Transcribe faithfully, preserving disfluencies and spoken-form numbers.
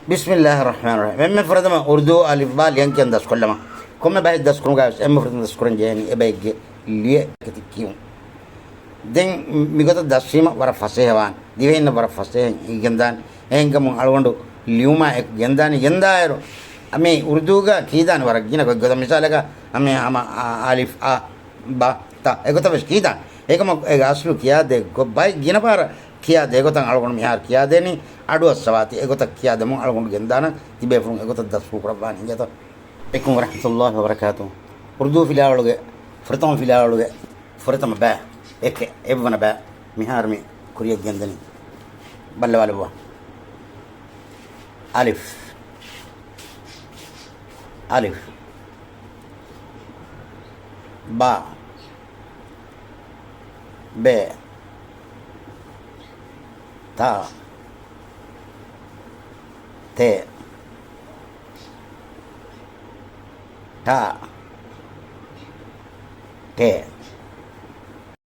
ބިސްމިއްލާހި ރަޙްމާނި ރަޙީމް. އެންމެ ފުރަތަމަ އުރުދޫ އަލިފް ބާ ލިޔަން ކިޔަން ދަސްކޮށްލަމާ. ކޮންމެ ބަހެއް ދަސްކުރުމުގަވެސް އެންމެ ފުރަތަމަ ދަސްކުރަން ޖެހޭނީ އެބައެއްގެ ލިޔެ ކިޔުން. ދެން މިގޮތަށް ދަސްވީމަ ވަރަށް ފަސޭހަވާނެ. ދިވެހިންނަށް ވަރަށް ފަސޭހައިން ގެންދާނެ. އެހެންކަމުން އަޅުގަނޑު ލިޔުމާ އެކު ގެންދާނީ ގެންދާއިރު، މި އުރުދޫގަ ކީދާނެ ވަރަށް ގިނަ ގޮތްގޮތަށް. މިސާލަކަށް، މި ހަމަ އަ، އަލިފް، އަ، ބަ، ތަ އެގޮތަށް ވެސް ކީދާނެ. އެކަމަކު އޭގެ އަސްލު ކިޔާދޭ ގޮތް ބައެއް ގިނަ ފަހަރަށް ކިޔާދޭ ގޮތަށް އަޅުގަނޑު މިހާރު ކިޔާދޭނީ އަޑުއައްސަވާތީ. އެގޮތަށް ކިޔާދެމުން އަޅުގަނޑު ގެންދާނަން ތިބޭފުޅުން އެގޮތަށް ދަސްކުރައްވާނެ ހިނގޭތޯ. އައްސަލާމު ޢަލައިކުމް ވަރަޙްމަތުﷲި ވަބަރަކާތުހު. އުރުދޫ ފިލާވަޅުގެ ފުރަތަމަ ފިލާވަޅުގެ ފުރަތަމަ ބައި އެކެއް އެއްވަނަ ބައި މިހާރު މި ކުރިޔަށް ގެންދަނީ. ބައްލަވާލައްވާ. އަލިފް. އަލިފް. ބާ. ބޭ. ތާ. ތޭ. ޓާ. ޓޭ.